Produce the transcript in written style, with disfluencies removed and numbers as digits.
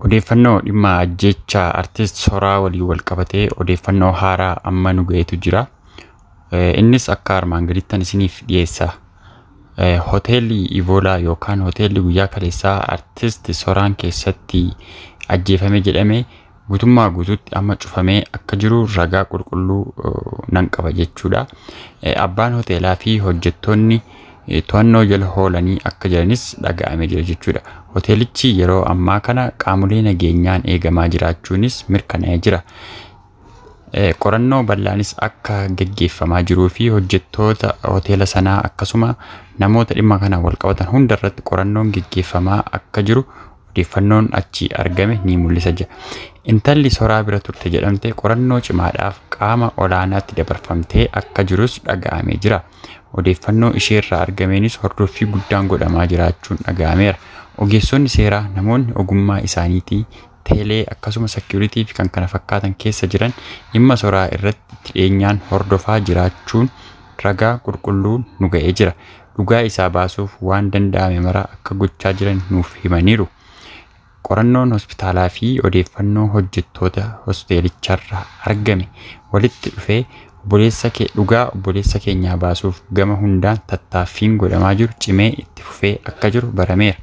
Odeeffannoo dhimma ajjeechaa artist Soraa waliin wal qabatee odeeffannoo haaraa amma nu ga'etu jira. Innis akka armaan gadittan isiniif dhiyeessa. Hoteelli Ivoolaa yookaan hoteelli guyyaa kaleessaa artist Soraan keessatti ajjeefame jedhame guutummaa guutuutti amma cufamee akka jiru ragaa qulqulluu nan qaba jechuudha. Abbaan hoteelaa fi hojjettoonni to'annoo jala oolanii akka jiranis dhaga'amee jira jechuudha. Hoteelichi yeroo ammaa kana qaamolee nageenyaan eegamaa jiraachuunis mirkanaa'ee jira. Qorannoo bal'aanis akka gaggeeffamaa jiruu fi hojjettoota hoteela sanaa akkasuma namoota dhimma kana wal qabatan hunda irratti qorannoon gaggeeffamaa akka jiru odeeffannoon achii argame ni mul'isa jira. Intalli Soraa bira turte jedhamte qorannoo cimaadhaaf qaama olaanaatti dabarfamtee akka jirus dhaga'amee jira. Odeeffannoo isheerraa argameenis hordoffii guddaan godhamaa jiraachuun dhaga'ameera. Ogeessonni seeraa namoonni ogummaa isaaniitii teelee akkasuma seekuritii fi kan kana fakkaatan keessa jiran dhimma Soraa irratti itti dhiyeenyaan hordofaa jiraachuun ragaa qulqulluun nu ga'ee jira. Dhugaa isaa baasuuf waan danda'ame mara akka gochaa jiran nuuf himaniiru. Qorannoon hospitaalaa fi odeeffannoo hojjettoota hoteelicharraa argame walitti dhufee obboleessa kee dhugaa obboleessa keenyaa baasuuf gama hundaan tattaaffiin godhamaa jiru cimee itti fufee akka jiru barameera.